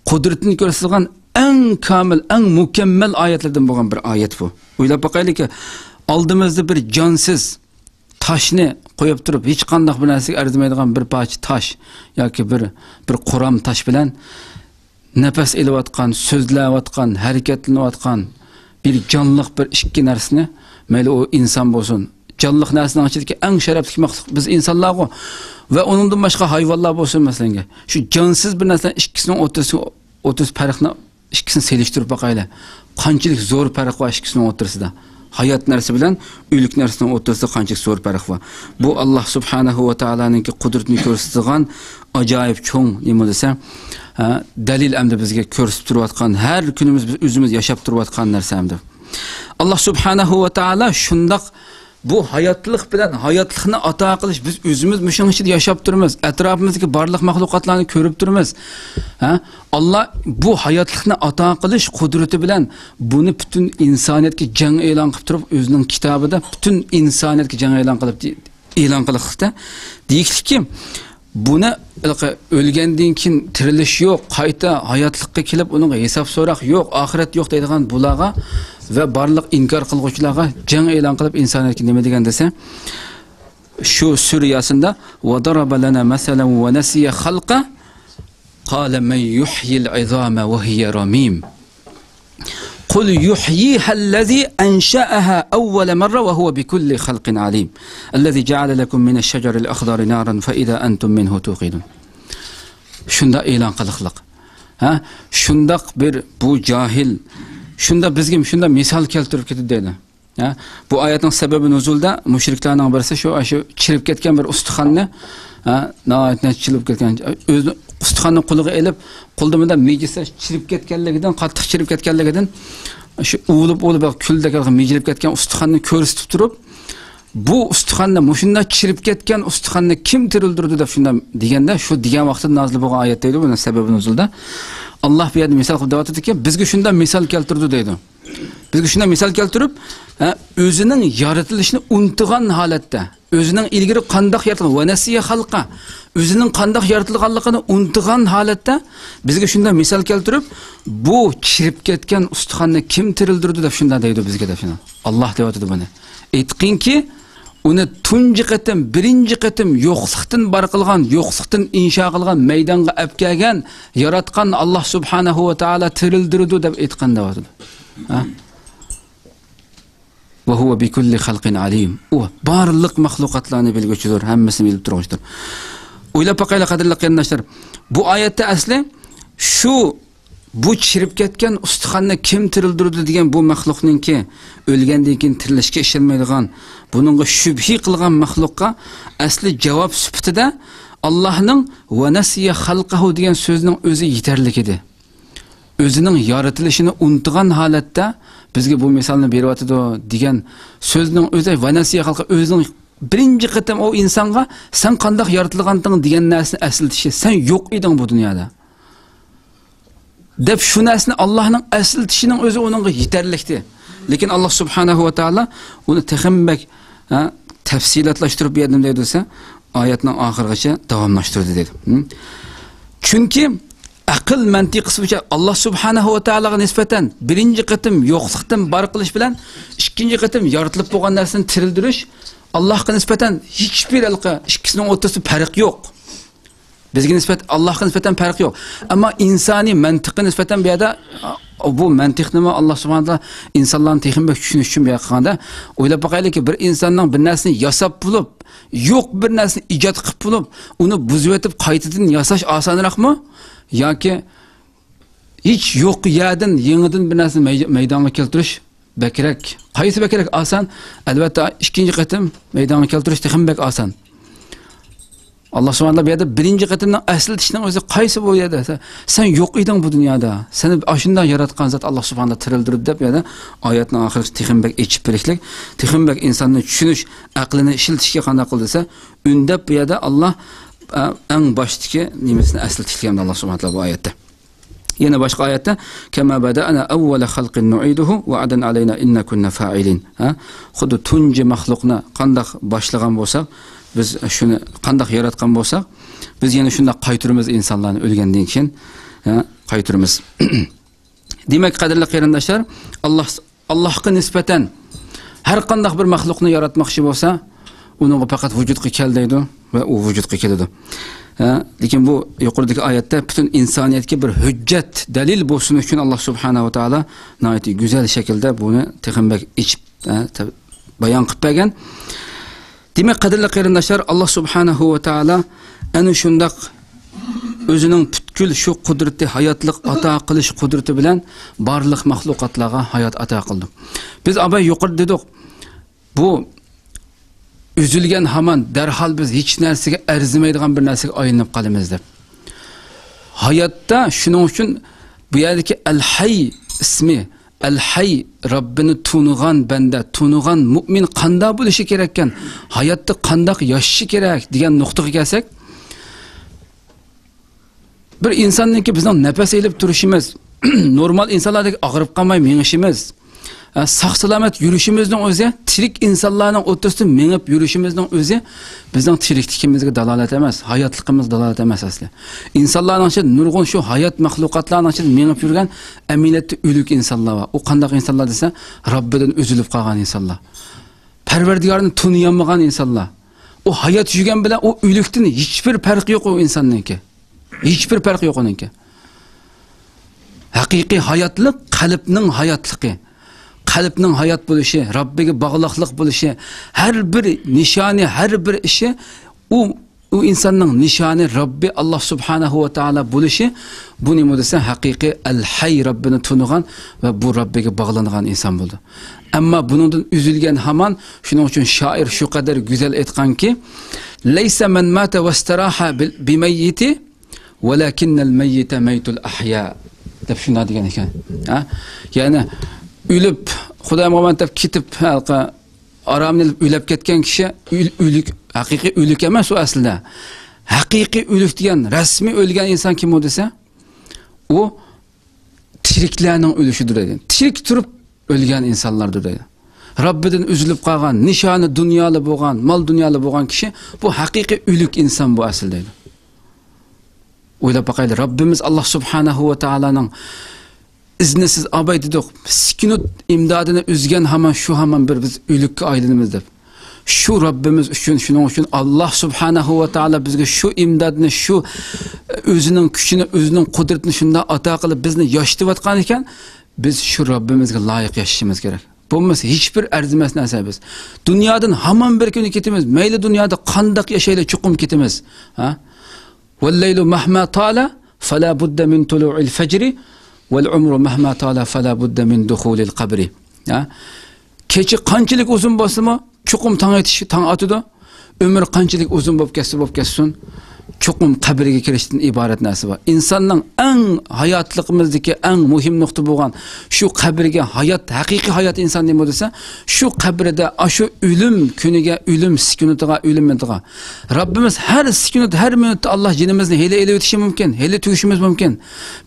قۇدرىتىنى كۆرسىتىدىغان ئەڭ كامىل، ئەڭ مۇكەممەل ئايەتلەردىن بولغان بىر ئايەت بۇ. ئويلاپ باقايلىكى، ئالدىمىزدا بىر جانسىز تاشنى قويۇپ تۇرۇپ، ھېچقانداق بىر نەرسىگە ئەرزىمەيدىغان بىر پارچە تاش ياكى بىر، بىر قۇرام تاش بىلەن نەپەس ئېلىۋاتقان، سۆزلەۋاتقان، ھەرىكەتلىنىۋاتقان بىر جانلىق بىر ئىككى نەرسىنى، مەيلى ئۇ ئىنسان بولسۇن، جانلىق نەرسىنىڭ ئىچىدىكى ئەڭ شەرەپلىك مەخلۇق بىز ئىنسانلارغۇ، ۋە ئۇنىڭدىن باشقا ھايۋانلار بولسۇن، مەسىلەن، شۇ جانسىز بىر نەرسىنىڭ ئىككىسىنىڭ ئوتتۇرىسى، ئوتتۇرىسى پەرقنى، ئىككىسىنى سېلىشتۇرۇپ باقايلى. قانچىلىك زور پەرق بار ئىككىسىنىڭ ئوتتۇرىسىدا. ھايات نەرسە بىلەن ئۆلۈك نەرسىنىڭ ئوتتۇرىسىدا قانچىلىك زور پەرق بار. بۇ ئاللا سۇبھانەھۇ ۋە تائالانىڭكى قۇدرىتىنى كۆرسىتىدىغان ئاجايىپ چوڭ نېمە دېسە، ھە، دەلىل ئەمدى بىزگە كۆرسىتىپ تۇرۇۋاتقان، ھەر كۈنىمىز بىز ئۆزىمىز ياشاپ تۇرۇۋاتقان نەرسە ئەمدى. ئاللا سۇبھانەھۇ ۋە تائالا شۇنداق بۇ ھاياتلىق بىلەن ھاياتلىقنى ئاتا قىلىش، بىز ئۆزىمىز مۇشۇنىڭ ئىچىدە ياشاپ تۇرىمىز، ئەتراپىمىزدىكى بارلىق مەخلۇقاتلارنى كۆرۈپ تۇرىمىز. ھە؟ ئاللا بۇ ھاياتلىقنى ئاتا قىلىش قۇدرىتى بىلەن بۇنى پۈتۈن ئىنسانىيەتكە جەڭ ئېلان قىلىپ تۇرۇپ، ئۆزىنىڭ كىتابىدا پۈتۈن ئىنسانىيەتكە جەڭ ئېلان قىلىپ، ئېلان قىلىقلىقتا دېيىشلىككى، بۇنى ھېلىقى ئۆلگەندىن كېيىن تىرىلىش يوق، قايتا ھاياتلىققا كېلىپ ئۇنىڭغا ھېساب سوراق يوق، ئاخىرەت يوق دەيدىغان بۇلارغا ۋە بارلىق ئىنكار قىلغۇچىلارغا جەڭ ئېلان قىلىپ ئىنسانىيەتكە نېمە دېگەن دېسە، شۇ سۈرە ياسىندا، وضرب لنا مثلا ونسي خلقه قال من يحيي العظام وهي رميم. قل يحييها الذي أنشأها أول مرة وهو بكل خلق عليم. الذي جعل لكم من الشجر الأخضر نارا فإذا أنتم منه توقدون. شۇنداق ئېلان قىلىقلىق. ھە؟ شۇنداق بىر بۇ جاھىل، شۇنداق بىزگە شۇنداق مىسال كەلتۈرۈپ كېتىدۇ دەيدۇ. ھە؟ بۇ ئايەتنىڭ سەبەبى نۇزۇلدا مۇشرىكلارنىڭ بىرسى شۇ، شۇ چىرىپ كەتكەن بىر ئۇستىخاننى، ھە، ناھايىتى نەچچە يىل بولۇپ كەتكەن، ئۆزى ئۇستىخاننى قولىغا ئېلىپ، قولىدا مۇنداق مىجىسە چىرىپ كەتكەنلىكىدىن، قاتتىق چىرىپ كەتكەنلىكىدىن، شۇ ئۇۋۇلۇپ، ئۇۋۇلۇپ، كۈلدەك مىجىلىپ كەتكەن ئۇستىخاننى كۆرسىتىپ تۇرۇپ، بۇ ئۇستىخاننى، مۇشۇنداق چىرىپ كەتكەن ئۇستىخاننى كىم تىرىلدۈرىدۇ دەپ شۇنداق دېگەندە، شۇ دېگەن ۋاقتىدا نازىل بولغان ئايەت دەيدۇ، بۇنىڭ سەبەبى نۇزۇلدا. ئاللاھ بۇ يەردە مىسال قىلىپ دەۋاتىدۇكى، بىزگە شۇنداق مىسال كەلتۈردى دەيدۇ. بىزگە شۇنداق مىسال كەلتۈرۈپ، ھە، ئۆزىنىڭ يارىتىلىشىنى ئۇنتۇغان ھالەتتە، ئۆزىنىڭ ئىلگىرى قانداق يارىتىلغان، ونسي خلقه، ئۆزىنىڭ قانداق يارىتىلغانلىقىنى ئۇنتۇغان ھالەتتە بىزگە شۇنداق مىسال كەلتۈرۈپ، بۇ چىرىپ كەتكەن ئۇستىخاننى كىم تىرىلدۈرىدۇ دەپ شۇنداق دەيدۇ بىزگە دەپ شۇنداق. ئاللاھ دەۋاتىدۇ بۇنى. ئېيتقىنكى، ئۇنى تۇنجى قېتىم، بىرىنچى قېتىم يوقلۇقتىن بار قىلغان، يوقلۇقتىن ئىنشا قىلغان، مەيدانغا ئەپ كەلگەن، ياراتقان ئاللاھ سۇبھانەھۇ ۋە تائالا تىرىلدۈرىدۇ دەپ ئېيتقان دەۋاتىدۇ. ھە؟ ۋە ھۇۋە بىكۇللى خەلقىن ئەلىم. ئۇ بارلىق مەخلۇقاتلارنى بىلگۈچىدۇر، ھەممىسىنى بىلىپ تۇرغۇچىدۇر. ئويلاپ باقايلى، قەدىرلىك قېرىنداشلار. بۇ ئايەتتە ئەسلى شۇ، بۇ چىرىپ كەتكەن ئۇستىخاننى كىم تىرىلدۈرىدۇ دېگەن بۇ مەخلۇقنىڭكى، ئۆلگەندىن كېيىن تىرىلىشكە ئىشەنمەيدىغان، بۇنىڭغا شۈبھە قىلغان مەخلۇققا ئەسلى جاۋاب سۈپىتىدە ئاللاھنىڭ ۋە نەسىيە خەلقەھۇ دېگەن سۆزنىڭ ئۆزى يېتەرلىك ئىدى. ئۆزىنىڭ يارىتىلىشىنى ئۇنتۇغان ھالەتتە بىزگە بۇ مىسالنى بېرىۋاتىدۇ دېگەن سۆزنىڭ ئۆزى، ۋە نەسىيە خەلقە، ئۆزىنىڭ بىرىنچى قېتىم ئۇ ئىنسانغا، سەن قانداق يارىتىلغانتىڭ دېگەن نەرسىنى ئەسلىتىشى، سەن يوق ئىدىڭ بۇ دۇنيادا دەپ شۇ نەرسىنى ئاللاھنىڭ ئەسلىتىشىنىڭ ئۆزى ئۇنىڭغا يېتەرلىكتى. لېكىن ئاللاھ سۇبھانەھۇ ۋە تائالا ئۇنى تېخىمۇ بەك، ھە، تەپسىلاتلاشتۇرۇپ بۇ يەردە نېمە دەيدۇ دېسە، ئايەتنىڭ ئاخىرىغىچە داۋاملاشتۇردى دەيدۇ. ھە؟ چۈنكى ئەقىل مەنتىقىسى بويىچە ئاللاھ سۇبھانەھۇ ۋە تائالاغا نىسبەتەن بىرىنچى قېتىم يوقلۇقتىن بار قىلىش بىلەن ئىككىنچى قېتىم يارىتىلىپ بولغان نەرسىنى تىرىلدۈرۈش ئاللاھقا نىسبەتەن ھېچبىر ھېلىقى ئىككىسىنىڭ ئوتتۇرىسىدا پەرق يوق. بىزگە نىسبەت، ئاللاھقا نىسبەتەن پەرق يوق. ئەمما ئىنسانىي مەنتىققە نىسبەتەن بۇ يەردە، بۇ مەنتىقنىمۇ ئاللاھ سۇبھانەھۇ ۋە تائالا ئىنسانلارنى تېخىمۇ بەك چۈشىنىش ئۈچۈن بۇ يەرگە قىلغاندا، ئويلاپ باقايلىكى، بىر ئىنساننىڭ بىر نەرسىنى ياساپ بولۇپ، يوق بىر نەرسىنى ئىجاد قىلىپ بولۇپ، ئۇنى بۇزۇۋېتىپ قايتىدىن ياساش ئاسانراقمۇ؟ ياكى ھېچ يوق يەردىن يېڭىدىن بىر نەرسىنى مەي-، مەيدانغا كەلتۈرۈش بەكرەك. قايسى بەكرەك ئاسان؟ ئەلۋەتتە، ئىككىنچى قېتىم مەيدانغا كەلتۈرۈش تېخىمۇ بەك ئاسان. ئاللاھ سۇبھانەھۇ ۋە تائالا بۇ يەردە بىرىنچى قېتىمنىڭ ئەسلىتىشنىڭ ئۆزى قايسى بۇ يەردە؟ سەن، سەن يوق ئىدىڭ بۇ دۇنيادا. سېنى ئاشۇنداق ياراتقان زات ئاللاھ سۇبھانەھۇ ۋە تائالا تىرىلدۈردى دەپ، يەنە ئايەتنىڭ ئاخىرىدا تېخىمۇ بەك ئېچىپ بېرىشلىك، تېخىمۇ بەك ئىنساننى چۈشىنىش، ئەقلىنى ئىشلىتىشكە قانداق قىلدى دېسە، ئۈندەپ بۇ يەردە ئاللاھ، ئە، ئەڭ باشتىكى نېمىسىنى ئەسلىتىشلىك ئاللاھ سۇبھانەھۇ ۋە تائالا بۇ ئايەتتە. يەنە باشقا ئايەتتە، كما بدأنا أول خلق نعيده وعدا علينا إنا كنا فاعلين. ھە؟ خۇددى تۇنجى مەخلۇقنى قانداق باشلىغان بولساق، بىز شۇنى قانداق ياراتقان بولساق، بىز يەنە شۇنداق قايتۇرىمىز ئىنسانلارنى ئۆلگەندىن كېيىن، ھە، قايتۇرىمىز. دېمەك، قەدىرلىك قېرىنداشلار، ئاللاھ، ئاللاھقا نىسبەتەن ھەر قانداق بىر مەخلۇقنى ياراتماقچى بولسا، ئۇنىڭغا پەقەت ۋۇجۇدقا كەل دەيدۇ ۋە ئۇ ۋۇجۇدقا كېلىدۇ. ھە، لېكىن بۇ يۇقىرىدىكى ئايەتتە پۈتۈن ئىنسانىيەتكە بىر ھۆججەت، دەلىل بولسۇن ئۈچۈن ئاللاھ سۇبھانەھۇ ۋە تائالا ناھايىتى گۈزەل شەكىلدە بۇنى تېخىمۇ بەك ئېچىپ، ھە، ت-، بايان قىلىپ بەرگەن. دېمەك، قەدىرلىك قېرىنداشلار، ئاللاھ سۇبھانەھۇ ۋە تائالا ئەنە شۇنداق ئۆزىنىڭ پۈتكۈل شۇ قۇدرىتى، ھاياتلىق ئاتا قىلىش قۇدرىتى بىلەن بارلىق مەخلۇقاتلارغا ھايات ئاتا قىلدى. بىز ئاباي يۇقىرىدا دېدۇق، بۇ ئۈزۈلگەن ھامان دەرھال بىز ھېچ نەرسىگە ئەرزىمەيدىغان بىر نەرسىگە ئايلىنىپ قالىمىز دەپ. ھاياتتا شۇنىڭ ئۈچۈن بۇ يەردىكى ئەل-ھەي ئىسمى، ئەل-ھەي، رەببىنى تونۇغان بەندە، تونۇغان مۇئمىن قانداق بولۇشى كېرەككەن، ھاياتتا قانداق ياشىشى كېرەك دېگەن نۇقتىغا كەلسەك، بىر ئىنساننىڭكى بىزنىڭ نەپەس ئېلىپ تۇرۇشىمىز، نورمال ئىنسانلاردەك ئاغرىپ قالماي مېڭىشىمىز، ئە، ساق-سالامەت يۈرۈشىمىزنىڭ ئۆزى، تىرىك ئىنسانلارنىڭ ئوتتۇرىسىدا مېڭىپ يۈرۈشىمىزنىڭ ئۆزى بىزنىڭ تىرىكلىكىمىزگە دالالەت ئەمەس، ھاياتلىقىمىزغا دالالەت ئەمەس ئەسلى. ئىنسانلارنىڭ ئىچىدە نۇرغۇن شۇ ھايات مەخلۇقاتلارنىڭ ئىچىدە مېڭىپ يۈرگەن ئەمەلىيەتتە ئۆلۈك ئىنسانلار بار. ئۇ قانداق ئىنسانلار دېسە، رەببىدىن ئۈزۈلۈپ قالغان ئىنسانلار. پەرۋەردىگارىنى تونۇيالمىغان ئىنسانلار. ئۇ ھايات يۈرگەن بىلەن ئۇ ئۆلۈكتىن ھېچبىر پەرقى يوق ئۇ ئىنساننىڭكى. ھېچبىر پەرقى يوق ئۇنىڭكى. ھەقىقىي ھاياتلىق قەلبنىڭ ھاياتلىقى. قەلبنىڭ ھايات بولۇشى، رەببىگە باغلىقلىق بولۇشى، ھەر بىر نىشانى، ھەر بىر ئىشى ئۇ، ئۇ ئىنساننىڭ نىشانى رەببى ئاللاھ سۇبھانەھۇ ۋە تائالا بولۇشى، بۇ نېمە دېسە، ھەقىقىي ئەل-ھەي، رەببىنى تونۇغان ۋە بۇ رەببىگە باغلانغان ئىنسان بولىدۇ. ئەمما بۇنىڭدىن ئۈزۈلگەن ھامان، شۇنىڭ ئۈچۈن شائىر شۇ قەدەر گۈزەل ئېيتقانكى، ليس من مات واستراح بميت ولكن الميت ميت الأحياء دەپ شۇنداق دېگەن ئىكەن. ھە؟ يەنى ئۆلۈپ، خۇدايىم ئامان دەپ كېتىپ، ھېلىقى ئارامىنى ئېلىپ ئۆلۈپ كەتكەن كىشى ئۆل-، ئۆلۈك، ھەقىقىي ئۆلۈك ئەمەس ئۇ ئەسلىدە. ھەقىقىي ئۆلۈك دېگەن، رەسمىي ئۆلگەن ئىنسان كىم ئۇ دېسە، ئۇ تىرىكلەرنىڭ ئۆلۈشىدۇر دەيدۇ. تىرىك تۇرۇپ ئۆلگەن ئىنسانلاردۇر دەيدۇ. رەببىدىن ئۈزۈلۈپ قالغان، نىشانى دۇنيالىق بولغان، مال دۇنيالىق بولغان كىشى، بۇ ھەقىقىي ئۆلۈك ئىنسان بۇ ئەسلى دەيدۇ. ئويلاپ باقايلى، رەببىمىز ئاللا سۇبھانەھۇ ۋە تائالانىڭ ئىزنىسىز ئاباي دېدۇق، سۈكۈنات ئىمدادىنى ئۈزگەن ھامان شۇ ھامان بىر بىز ئۆلۈككە ئايلىنىمىز دەپ. شۇ رەببىمىز ئۈچۈن، شۇنىڭ ئۈچۈن ئاللا سۇبھانەھۇ ۋە تائالا بىزگە شۇ ئىمدادنى، شۇ ئۆزىنىڭ كۈچىنى، ئۆزىنىڭ قۇدرىتىنى شۇنداق ئاتا قىلىپ، بىزنى ياشىتىۋاتقان ئىكەن، بىز شۇ رەببىمىزگە لايىق ياشىشىمىز كېرەك. بولمىسا ھېچبىر ئەرزىمەس نەرسە بىز. دۇنيادىن ھامان بىر كۈنى كېتىمىز. مەيلى دۇنيادا قانداق ياشايلى، چوقۇم كېتىمىز. ھە؟ والليل مهما طال فلا بد من طلوع الفجر والعمر مهما طال فلا بد من دخول القبر. ھە؟ كېچە قانچىلىك ئۇزۇن بولسىمۇ، چوقۇم تاڭ ئېتىش، تاڭ ئاتىدۇ. ئۆمۈر قانچىلىك ئۇزۇن بولۇپ كەتسە بولۇپ كەتسۇن، چوقۇم قەبرىگە كىرىشتىن ئىبارەت نەرسە بار. ئىنساننىڭ ئەڭ ھاياتلىقىمىزدىكى ئەڭ مۇھىم نۇقتا بولغان شۇ قەبرىگە ھايات، ھەقىقىي ھايات ئىنسان نېمە دېسە، شۇ قەبرىدە، ئاشۇ ئۆلۈم كۈنىگە، ئۆلۈم سۈكۈنىتىغا، ئۆلۈم مىنۇتىغا. رەببىمىز ھەر سۈكۈنەت، ھەر مىنۇتتا ئاللا جېنىمىزنى ھېلى ئېلىۋېتىشى مۇمكىن، ھېلى تۈگىشىمىز مۇمكىن.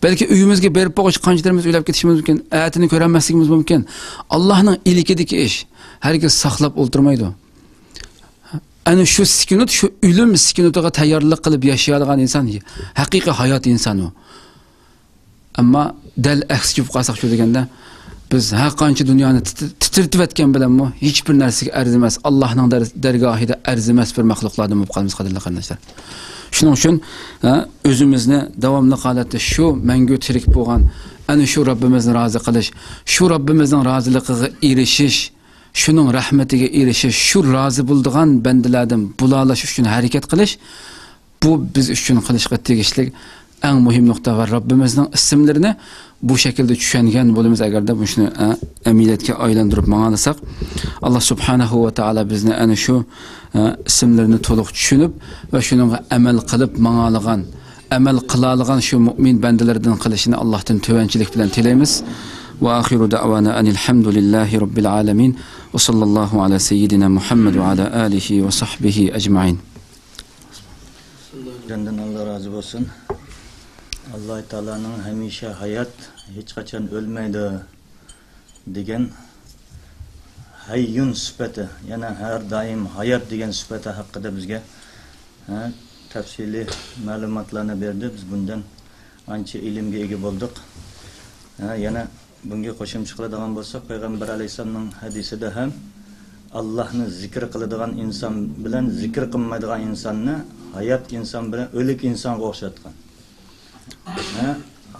بەلكى ئۆيىمىزگە بېرىپ بولغۇچە قانچىلىرىمىز ئۆلۈپ كېتىشىمىز مۇمكىن، ئەتىنى كۆرەلمەسلىكىمىز مۇمكىن. ئاللانىڭ ئىلكىدىكى ئىش. ھەرگىز ساقلاپ ئولتۇرمايدۇ. ئەنە شۇ سۈكۈنەت، شۇ ئۆلۈم سۈكۈنىتىغا تەييارلىق قىلىپ ياشىيالىغان ئىنسان ھەقىقىي ھايات ئىنسان ئۇ. ئەمما دەل ئەكسىچە بولۇپ قالساق شۇ دېگەندە، بىز ھەر قانچە دۇنيانى تىتىر-، تىترىتىۋەتكەن بىلەنمۇ ھېچبىر نەرسىگە ئەرزىمەس، ئاللاھنىڭ دەر-، دەرگاھىدا ئەرزىمەس بىر مەخلۇقلاردىن بولۇپ قالىمىز، قەدىرلىك قېرىنداشلار. شۇنىڭ ئۈچۈن، ھە، ئۆزىمىزنى داۋاملىق ھالەتتە شۇ مەڭگۈ تىرىك بولغان، ئەنە شۇ رەببىمىزنى رازى قىلىش، شۇ رەببىمىزنىڭ رازىلىقىغا ئېرىشىش، شۇنىڭ رەھمىتىگە ئېرىشىش، شۇ رازى بولىدىغان بەندىلەردىن بولالاش ئۈچۈن ھەرىكەت قىلىش، بۇ بىز ئۈچۈن قىلىشقا تېگىشلىك ئەڭ مۇھىم نۇقتا ۋە رەببىمىزنىڭ ئىسىملىرىنى بۇ شەكىلدە چۈشەنگەن بولىمىز. ئەگەردە مۇشۇنى، ئە، ئەمەلىيەتكە ئايلاندۇرۇپ ماڭالىساق، ئاللا سۇبھانەھۇ ۋە تائالا بىزنى ئەنە شۇ، ئە، ئىسىملىرىنى تولۇق چۈشىنىپ ۋە شۇنىڭغا ئەمەل قىلىپ ماڭالىغان، ئەمەل قىلالىغان شۇ مۇئمىن بەندىلىرىدىن قىلىشىنى ئاللاھتىن تۆۋەنچىلىك بىلەن تىلەيمىز. ۋە ئاخىرۇ دەئۋانا ئەنىل ھەمدۇلىللاھى رەببىل ئالەمىن. ۋە ساللاللاھۇ ئەلا سەييىدىنا مۇھەممەد ۋە ئەلا ئالىھى ۋە سەھبىھى ئەجمەئىن. سەندىن ئاللا رازى بولسۇن. ئاللا تائالانىڭ ھەمىشە ھايات، ھېچقاچان ئۆلمەيدۇ دېگەن ھەييۇن سۈپىتى، يەنى ھەر دائىم ھايات دېگەن سۈپىتى ھەققىدە بىزگە، ھە، تەپسىلىي مەلۇماتلارنى بەردى. بىز بۇندىن ئانچە ئىلىمگە ئىگە بولدۇق. ھە، يەنە بۇنىڭغا قوشۇمچە قىلىدىغان بولساق، پەيغەمبەر ئەلەيھىسسالامنىڭ ھەدىسىدە ھەم ئاللاھنى زىكىر قىلىدىغان ئىنسان بىلەن زىكىر قىلمايدىغان ئىنساننى ھايات ئىنسان بىلەن ئۆلۈك ئىنسانغا ئوخشاتقان. ھە؟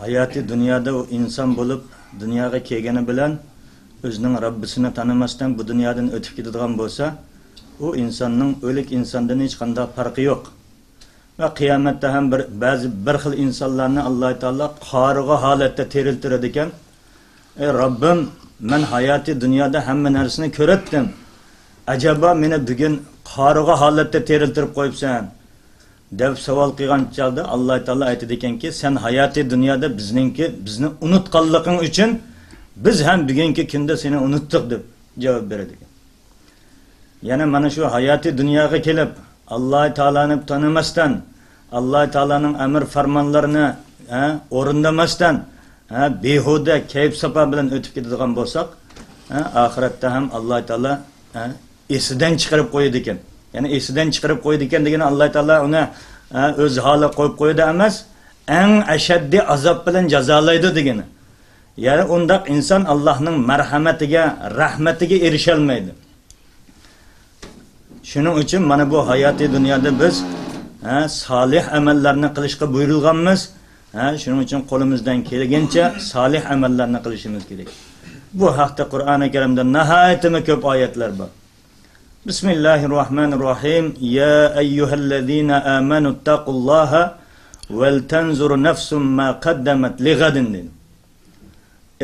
ھاياتىي دۇنيادا ئۇ ئىنسان بولۇپ دۇنياغا كەلگىنى بىلەن ئۆزىنىڭ رەببىسىنى تونۇماستىن بۇ دۇنيادىن ئۆتۈپ كېتىدىغان بولسا، ئۇ ئىنساننىڭ ئۆلۈك ئىنساندىن ھېچقانداق پەرقى يوق. ۋە قىيامەتتە ھەم بىر، بەزى بىر خىل ئىنسانلارنى ئاللا تائالا قارىغۇ ھالەتتە تىرىلتۈرىدىكەن. ئەي رەببىم، مەن ھاياتىي دۇنيادا ھەممە نەرسىنى كۆرەتتىم. ئەجەبا مېنى بۈگۈن قارىغۇ ھالەتتە تىرىلتۈرۈپ قويۇپسەن؟ دەپ سوئال قىلغان چاغدا ئاللا تائالا ئېيتىدىكەنكى، سەن ھاياتىي دۇنيادا بىزنىڭكى، بىزنى ئۇنتقانلىقىڭ ئۈچۈن بىز ھەم بۈگۈنكى كۈندە سېنى ئۇنتتۇق، دەپ جاۋاب بېرىدىكەن. يەنە مانا شۇ ھاياتىي دۇنياغا كېلىپ، ئاللا تائالانى تونۇماستىن، ئاللا تائالانىڭ ئەمر پەرمانلىرىنى، ھە، ئورۇندىماستىن، ھە، بىھۇدە كەيپ ساپا بىلەن ئۆتۈپ كېتىدىغان بولساق، ھە، ئاخىرەتتە ھەم ئاللا تائالا، ھە، ئېسىدىن چىقىرىپ قويىدىكەن. يەنى ئېسىدىن چىقىرىپ قويىدىكەن دېگىنى ئاللا تائالا ئۇنى، ھە، ئۆز ھالىغا قويۇپ قويىدۇ ئەمەس، ئەڭ ئەشەددىي ئازاب بىلەن جازالايدۇ دېگىنى. يەنى ئۇنداق ئىنسان ئاللانىڭ مەرھەمىتىگە، رەھمىتىگە ئېرىشەلمەيدۇ. شۇنىڭ ئۈچۈن مانا بۇ ھاياتىي دۇنيادا بىز، ھە، سالىھ ئەمەللەرنى قىلىشقا بۇيرۇلغانمىز. ھە، شۇنىڭ ئۈچۈن قولىمىزدىن كەلگەنچە سالىھ ئەمەللەرنى قىلىشىمىز كېرەك. بۇ ھەقتە قۇرئانى كەرىمدە ناھايىتىمۇ كۆپ ئايەتلەر بار. بىسمىللاھىررەھمانىررەھىم. يا ئەييۇھەللەزىنە ئامەنۇتتەقۇللاھە ۋەلتەنزۇر نەفسۇم ما قەددەمەت لىغەدىن، دېدى.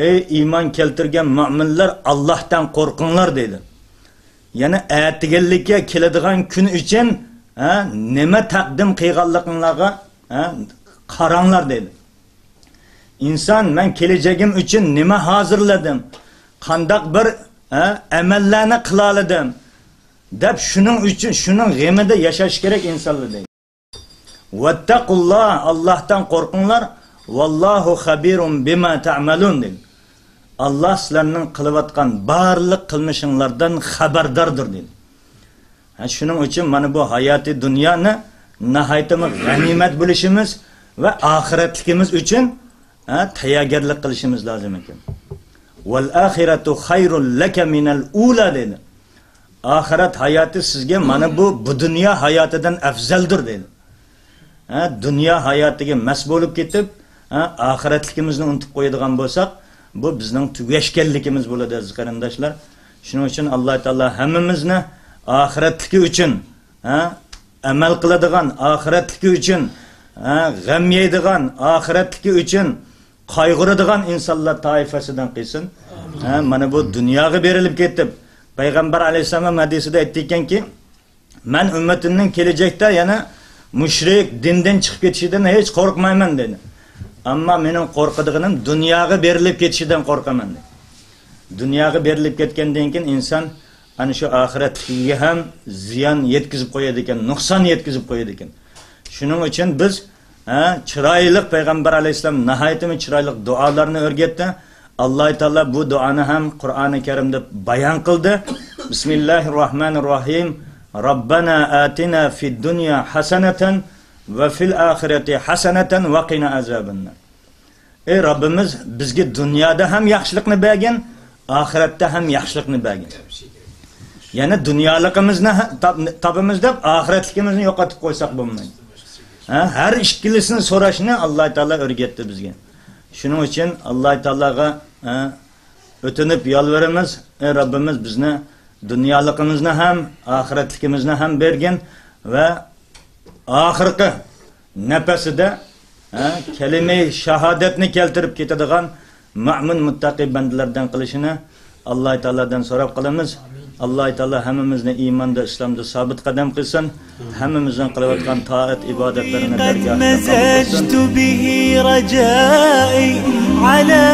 ئەي ئىمان كەلتۈرگەن مۆمىنلەر، ئاللاھتىن قورقۇڭلار، دەيدۇ. يەنى ئەتىگەنلىككە كېلىدىغان كۈن ئۈچۈن، ھە، نېمە تەقدىم قىلغانلىقىڭلارغا، ھە، قاراڭلار، دەيدۇ. ئىنسان، مەن كېلىچەكىم ئۈچۈن نېمە ھازىرلىدىم؟ قانداق بىر، ھە، ئەمەللەرنى قىلالىدىم؟ دەپ شۇنىڭ ئۈچۈن، شۇنىڭ غېمىدە ياشاش كېرەك ئىنسانلار، دەيدۇ. ۋەتتەقۇللا، ئاللاھتىن قورقۇڭلار. «ۋاللاھۇ خەبىرۇم بىما تەئمەلۇن» دېدى. ئاللا سىلەرنىڭ قىلىۋاتقان بارلىق قىلمىشىڭلاردىن خەۋەرداردۇر دېدى. ھە، شۇنىڭ ئۈچۈن مانا بۇ ھاياتىي دۇنيانى ناھايىتىمۇ غەنىيمەت بىلىشىمىز ۋە ئاخىرەتلىكىمىز ئۈچۈن، ھە، تەييارگەرلىك قىلىشىمىز لازىم ئىكەن. «ۋەل ئاخىرەتۇ خەيرۇن لەكە مىنەل ئۇلا» دېدى. ئاخىرەت ھاياتى سىزگە مانا بۇ، بۇ دۇنيا ھاياتىدىن ئەفزەلدۇر دېدى. ھە، دۇنيا ھاياتىغا مەس بولۇپ كېتىپ، ھە، ئاخىرەتلىكىمىزنى ئۇنتۇپ قويىدىغان بولساق، بۇ بىزنىڭ تۈگەشكەنلىكىمىز بولىدۇ، ئەزىز قېرىنداشلار. شۇنىڭ ئۈچۈن ئاللا تائالا ھەممىمىزنى ئاخىرەتلىكى ئۈچۈن، ھە، ئەمەل قىلىدىغان، ئاخىرەتلىكى ئۈچۈن، ھە، غەم يەيدىغان، ئاخىرەتلىكى ئۈچۈن قايغۇرىدىغان ئىنسانلار تائىپەسىدىن قىلسۇن. ھە، مانا بۇ دۇنياغا بېرىلىپ كېتىپ، پەيغەمبەر ئەلەيھىسسالام ھەدىسىدە ئېيتتىكەنكى، «مەن ئۈممىتىمنىڭ كېلىچەكتە يەنە مۇشرىك، دىندىن چىقىپ كېتىشىدىن ھېچ قورقمايمەن» دېدى. «ئەمما مېنىڭ قورقىدىغىنىم دۇنياغا بېرىلىپ كېتىشىدىن قورقىمەن» دېدى. دۇنياغا بېرىلىپ كەتكەندىن كېيىن ئىنسان ئەنە شۇ ئاخىرەتلىكىگە ھەم زىيان يەتكۈزۈپ قويىدىكەن، نۇقسان يەتكۈزۈپ قويىدىكەن. شۇنىڭ ئۈچۈن بىز، ھە، چىرايلىق، پەيغەمبەر ئەلەيھىسسالام ناھايىتىمۇ چىرايلىق دۇئالارنى ئۆگەتتى. ئاللا تائالا بۇ دۇئانى ھەم قۇرئانى كەرىمدە بايان قىلدى. بىسمىللاھىر راھمانىر راھىم. رەببەنا ئاتىنا فىد دۇنيا ھەسەنەتەن ۋە فىل ئاخىرەتى ھەسەنەتەن ۋە قىنا ئازابەننار. ئەي رەببىمىز، بىزگە دۇنيادا ھەم ياخشىلىقنى بەرگىن، ئاخىرەتتە ھەم ياخشىلىقنى بەرگىن. يەنى دۇنيالىقىمىزنى ھە-، تاپ-، تاپىمىز دەپ، ئاخىرەتلىكىمىزنى يوقاتىپ قويساق بولمايدۇ. ھە، ھەر ئىككىلىسىنى سوراشنى ئاللا تائالا ئۆگەتتى بىزگە. شۇنىڭ ئۈچۈن ئاللا تائالاغا، ھە، ئۆتۈنۈپ يالۋۇرىمىز، ئەي رەببىمىز، بىزنى دۇنيالىقىمىزنى ھەم، ئاخىرەتلىكىمىزنى ھەم بەرگىن ۋە ئاخىرقى نەپەسىدە، ھە، كەلىمە-ى شاھادەتنى كەلتۈرۈپ كېتىدىغان مەمۇن مۇتتەقى بەندىلەردىن قىلىشىنى ئاللا تائالادىن سوراپ قالىمىز. ئاللا تائالا ھەممىمىزنى ئىماندا، ئىسلامدا سابىت قەدەم قىلسۇن. ھەممىمىزنىڭ قىلىۋاتقان تائەت ئىبادەتلىرىنى قەد دەرگاھىدا قوبۇل قىلسۇن. مەزەجتۇ بىھى رەجائى ئەلا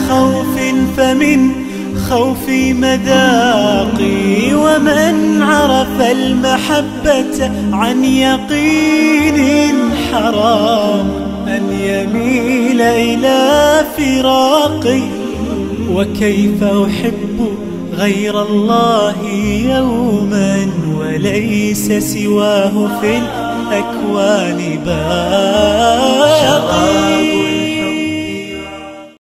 خەۋفىن فەمىن خەۋفى مەزاقى ۋەمەن عەرەفەل مەھەببەتە عەن يەقىنىن حەرام أن يميل إلى فراقي وكيف أحب غير الله يوما وليس سواه في الأكوان باقي